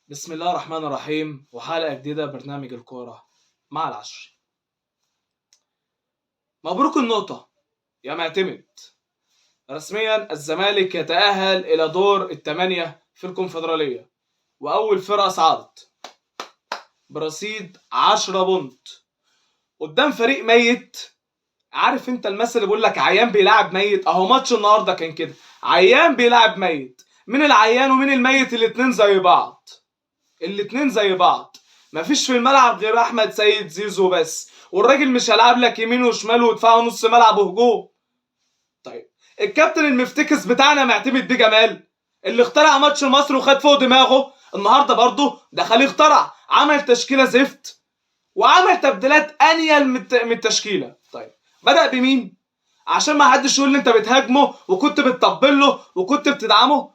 بسم الله الرحمن الرحيم، وحلقة جديدة برنامج الكورة مع العشري. مبروك النقطة يا معتمد. رسميا الزمالك يتأهل إلى دور الثمانية في الكونفدرالية، وأول فرقة صعدت برصيد 10 point قدام فريق ميت. عارف انت المثل اللي بيقول لك عيان بيلعب ميت؟ اهو ماتش النهارده كان كده، عيان بيلعب ميت. مين العيان ومين الميت؟ الاتنين زي بعض، الاتنين زي بعض. مفيش في الملعب غير احمد سيد زيزو بس، والراجل مش هيلعب لك يمين وشمال ودفاع ونص ملعب وهجوم. طيب الكابتن المفتكس بتاعنا معتمد بيه جمال، اللي اخترع ماتش مصر وخد فوق دماغه، النهارده برضه دخل اخترع، عمل تشكيله زفت وعمل تبديلات انيل من التشكيلة. طيب بدأ بمين؟ عشان ما حدش يقول لي انت بتهاجمه وكنت بتطبل له وكنت بتدعمه.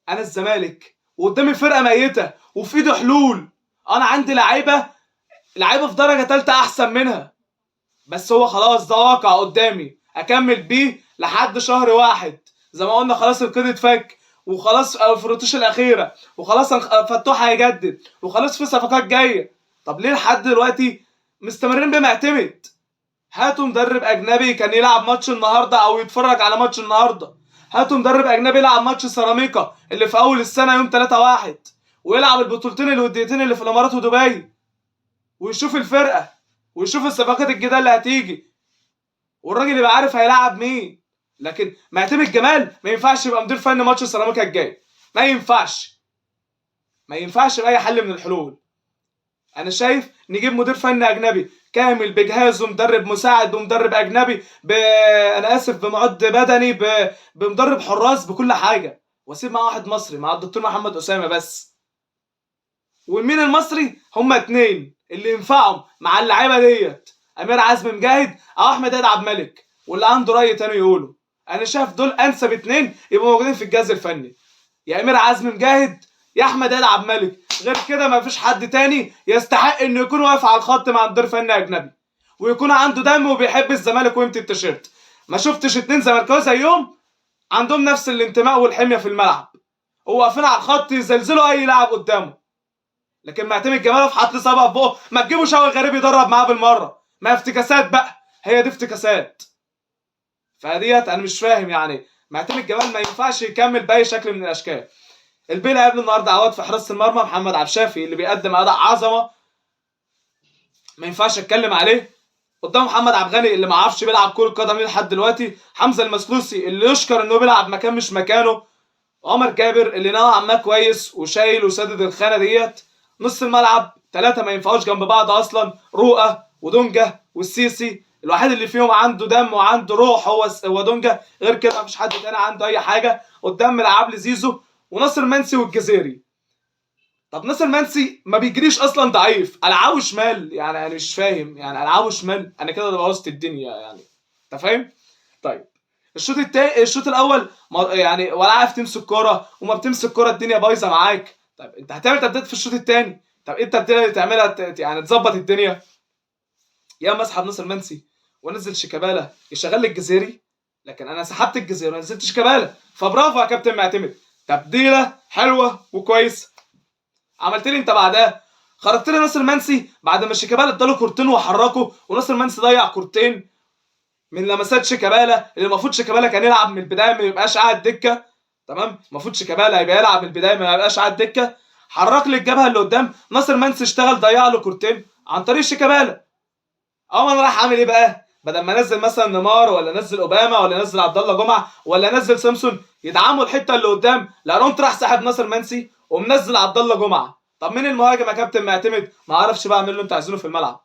انا الزمالك وقدامي فرقه ميته وفي ايدي حلول، انا عندي لعيبة في درجه ثالثة احسن منها، بس هو خلاص ده واقع قدامي اكمل بيه لحد شهر واحد. زي ما قلنا خلاص القيد اتفك، وخلاص في الرتوش الاخيرة، وخلاص فتوح هيجدد، وخلاص في صفقات جاية. طب ليه لحد دلوقتي مستمرين بمعتمد؟ هاتوا مدرب اجنبي كان يلعب ماتش النهارده او يتفرج على ماتش النهارده. هاتوا مدرب اجنبي يلعب ماتش سيراميكا اللي في اول السنة يوم 3-1، ويلعب البطولتين الوديتين اللي في الامارات ودبي، ويشوف الفرقة ويشوف الصفقات الجديدة اللي هتيجي، والراجل يبقى عارف هيلعب مين. لكن معتمد جمال ما ينفعش يبقى مدير فني ماتش سيراميكا الجاي، ما ينفعش، ما ينفعش باي حل من الحلول. انا شايف نجيب مدير فني اجنبي كامل بجهازه، مدرب مساعد ومدرب اجنبي، انا اسف، بمعد بدني، بمدرب حراس، بكل حاجة، واسيب مع واحد مصري مع الدكتور محمد اسامة بس. والمين المصري؟ هما اتنين اللي ينفعهم مع اللعيبة ديت، امير عزمي مجاهد او احمد عيد عبد الملك، واللي عنده راي تاني يقوله. انا شايف دول انسب اتنين يبقوا موجودين في الجهاز الفني، يا امير عزمي مجاهد يا احمد عيد عبد الملك. غير كده مفيش حد تاني يستحق انه يكون واقف على الخط مع مدير فني اجنبي، ويكون عنده دم وبيحب الزمالك ويمتي التيشيرت. ما شفتش اتنين زملكاويه زيهم عندهم نفس الانتماء والحمية في الملعب، وواقفين على الخط يزلزلوا اي لاعب قدامه. لكن معتمد جمال في حط صبع في بقه، ما تجيبوا شوقي غريب يدرب معاه بالمرة. ما افتكاسات بقى، هي دي افتكاسات. فديت انا مش فاهم، يعني معتمد جمال ما ينفعش يكمل باي شكل من الاشكال. البيل قبل النهارده عواد في حراسة المرمى، محمد عبد الشافي اللي بيقدم اداء عظمه ما ينفعش اتكلم عليه، قدام محمد عبد الغني اللي ما عرفش بيلعب كره قدم لحد دلوقتي، حمزة المسلوسي اللي يشكر انه بيلعب مكان مش مكانه، عمر جابر اللي نوعا ما كويس وشايل وسدد الخانة ديت. نص الملعب ثلاثة ما ينفعوش جنب بعض اصلا، رؤى ودونجا والسيسي، الوحيد اللي فيهم عنده دم وعنده روح هو دونجا، غير كده مفيش حد تاني عنده اي حاجة. قدام ملعب لي زيزو وناصر منسي والجزيري. طب ناصر منسي ما بيجريش اصلا، ضعيف، العبه شمال، يعني انا مش فاهم، يعني العبه شمال، انا كده بوظت الدنيا يعني، انت فاهم؟ طيب الشوط التاني، الشوط الاول يعني ولا عارف تمسك كورة، وما بتمسك كورة الدنيا بايظة معاك. طيب انت هتعمل تبديلات في الشوط التاني، طب ايه التبديله اللي تعملها يعني تظبط الدنيا؟ يا اما اسحب ناصر منسي وانزل شيكابالا يشغل لي الجزيري، لكن انا سحبت الجزيري ونزلت شيكابالا، فبرافو يا كابتن معتمد، تبديله حلوة وكويسة. عملت لي انت بعدها، خرجت لي ناصر منسي بعد ما شيكابالا اداله كورتين وحركه، وناصر منسي ضيع كورتين من لمسات شيكابالا اللي المفروض شيكابالا كان يلعب من البداية ما يبقاش قاعد دكه، تمام؟ المفروض شيكابالا يبقى يلعب من البداية ما يبقاش قاعد دكه. حرك لي الجبهة اللي قدام، ناصر منسي اشتغل ضيع له كورتين عن طريق شيكابالا. اما انا رايح اعمل ايه بقى؟ بدل ما انزل مثلا نيمار ولا انزل اوباما ولا انزل عبد الله جمعه ولا انزل سامسون يدعموا الحتة اللي قدام، لا قمت راح ساحب ناصر منسي ومنزل عبد الله جمعه. طب مين المهاجم يا كابتن معتمد؟ ما اعرفش بقى اعمل له انت عايزينه في الملعب،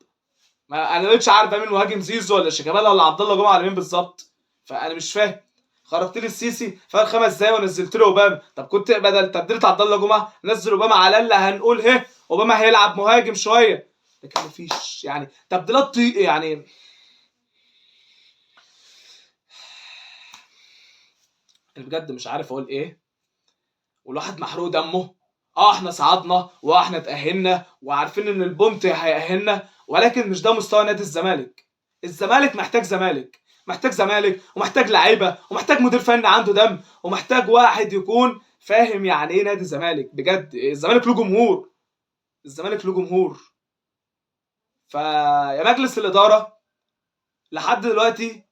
ما انا مش عارف مين مهاجم، زيزو ولا شيكابالا ولا عبد الله جمعه ولا مين بالظبط، فانا مش فاهم. خرجت لي السيسي فرق 5 دقايق ونزلت له اوباما. طب كنت بدل تبديله عبد الله جمعه نزل اوباما، على الاقل هنقول هه اوباما هيلعب مهاجم شوية، لكن مفيش يعني تبديلات يعني انا بجد مش عارف اقول ايه، والواحد محروق دمه. احنا صعدنا واحنا اتأهلنا وعارفين ان البونت هيأهلنا، ولكن مش ده مستوى نادي الزمالك. الزمالك محتاج زمالك، محتاج زمالك ومحتاج لعيبة ومحتاج مدير فني عنده دم، ومحتاج واحد يكون فاهم يعني ايه نادي الزمالك بجد. الزمالك له جمهور، الزمالك له جمهور. فيا مجلس الادارة، لحد دلوقتي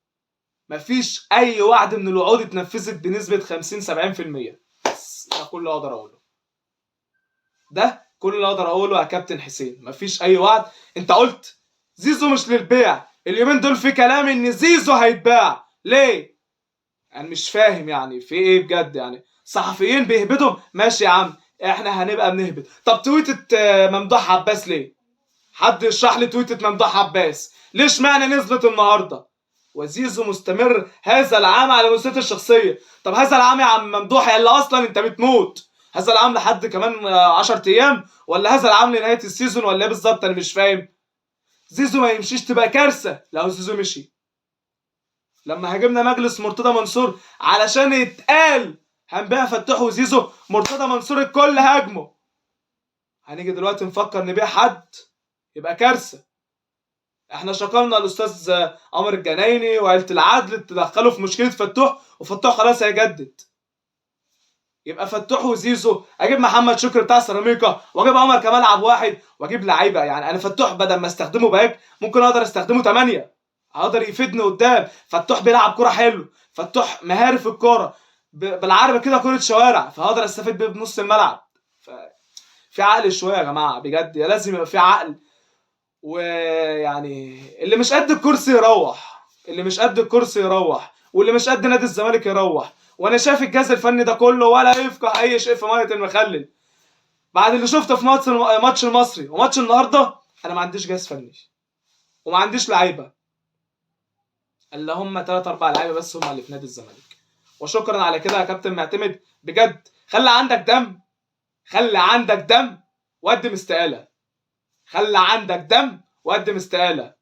مفيش اي وعد من الوعود اتنفذت بنسبة 50 70%. بس ده كل اللي اقدر اقوله، ده كل اللي اقدر اقوله يا كابتن حسين. مفيش اي وعد. انت قلت زيزو مش للبيع، اليومين دول في كلام ان زيزو هيتباع، ليه؟ انا مش فاهم يعني في ايه بجد. يعني صحفيين بيهبدوا، ماشي يا عم احنا هنبقى بنهبد. طب تويتة ممدوح عباس ليه؟ حد يشرح لي تويتة ممدوح عباس ليش معنى نزلت النهارده؟ وزيزو مستمر هذا العام على مسيرته الشخصية. طب هذا العام يا عم ممدوح يا اللي اصلا انت بتموت، هذا العام لحد كمان 10 ايام، ولا هذا العام لنهاية ال season، ولا ايه بالظبط؟ انا مش فاهم. زيزو ما يمشيش تبقى كارثة لو زيزو مشي. لما هاجمنا مجلس مرتضى منصور علشان يتقال هنبيع فتوح وزيزو، مرتضى منصور الكل هاجمه. هنيجي دلوقتي نفكر نبيع حد يبقى كارثة. احنا شكرنا الاستاذ عمر الجنايني وعيلة العدل تدخلوا في مشكلة فتوح، وفتوح خلاص هيجدد. يبقى فتوح وزيزو، اجيب محمد شكري بتاع سيراميكا، واجيب عمر كمال عبد واحد، واجيب لعيبة. يعني انا فتوح بدل ما استخدمه back ممكن اقدر استخدمه 8، هقدر يفيدني قدام. فتوح بيلعب كورة حلو، فتوح مهاري في الكورة، بالعربي كده كورة شوارع، فهقدر استفيد بيه بنص الملعب. في عقل شوية يا جماعة بجد، يا لازم يبقى في عقل. ويعني اللي مش قد الكرسي يروح، اللي مش قد الكرسي يروح، واللي مش قد نادي الزمالك يروح. وانا شايف الجهاز الفني ده كله ولا يفقه اي شيء في مية المخلل. بعد اللي شفته في ماتش المصري وماتش النهارده، انا ما عنديش جهاز فني وما عنديش لعيبة، اللي هم 3 4 لعيبة بس هم اللي في نادي الزمالك. وشكرا على كده يا كابتن معتمد بجد. خلي عندك دم، خلي عندك دم وقدم استقالة، خلي عندك دم وقدم استقالة.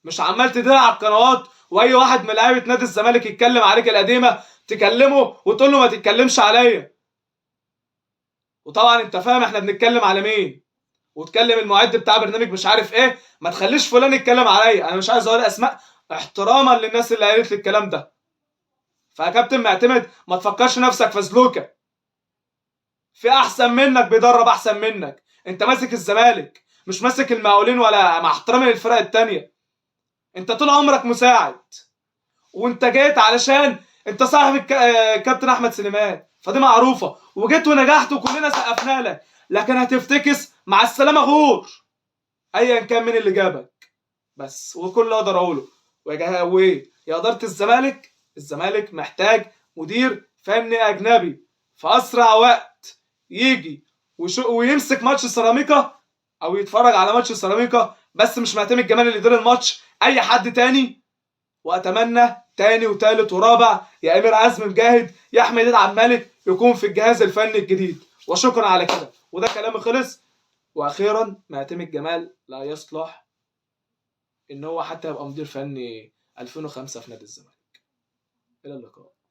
مش عمال تدلع على القنوات، واي واحد من لعيبة نادي الزمالك يتكلم عليك القديمة تكلمه وتقول له ما تتكلمش عليا. وطبعا انت فاهم احنا بنتكلم على مين، وتكلم المعد بتاع برنامج مش عارف ايه، ما تخليش فلان يتكلم عليا. انا مش عايز اقول اسماء احتراما للناس اللي قالت لي الكلام ده. فيا كابتن معتمد ما تفكرش نفسك فزلوكه، في احسن منك بيدرب احسن منك. انت ماسك الزمالك مش ماسك المقاولين، ولا مع احترامي للفرق التانية. انت طول عمرك مساعد، وانت جيت علشان انت صاحب كابتن احمد سليمان، فدي معروفة، وجيت ونجحت وكلنا سقفنا لك. لكن هتفتكس مع السلامة غور ايا كان مين اللي جابك. بس وكل اللي اقدر اقوله ويا ادارة الزمالك، الزمالك محتاج مدير فني اجنبي في اسرع وقت يجي ويمسك ماتش سيراميكا او يتفرج على ماتش سيراميكا، بس مش معتمد جمال اللي يدير الماتش، اي حد تاني. واتمنى تاني وتالت ورابع يا امير عزمي مجاهد يا احمد عبد الملك يكون في الجهاز الفني الجديد. وشكرا على كده، وده كلامي خلص. واخيرا معتمد جمال لا يصلح ان هو حتى يبقى مدير فني 2005 في نادي الزمالك. الى اللقاء.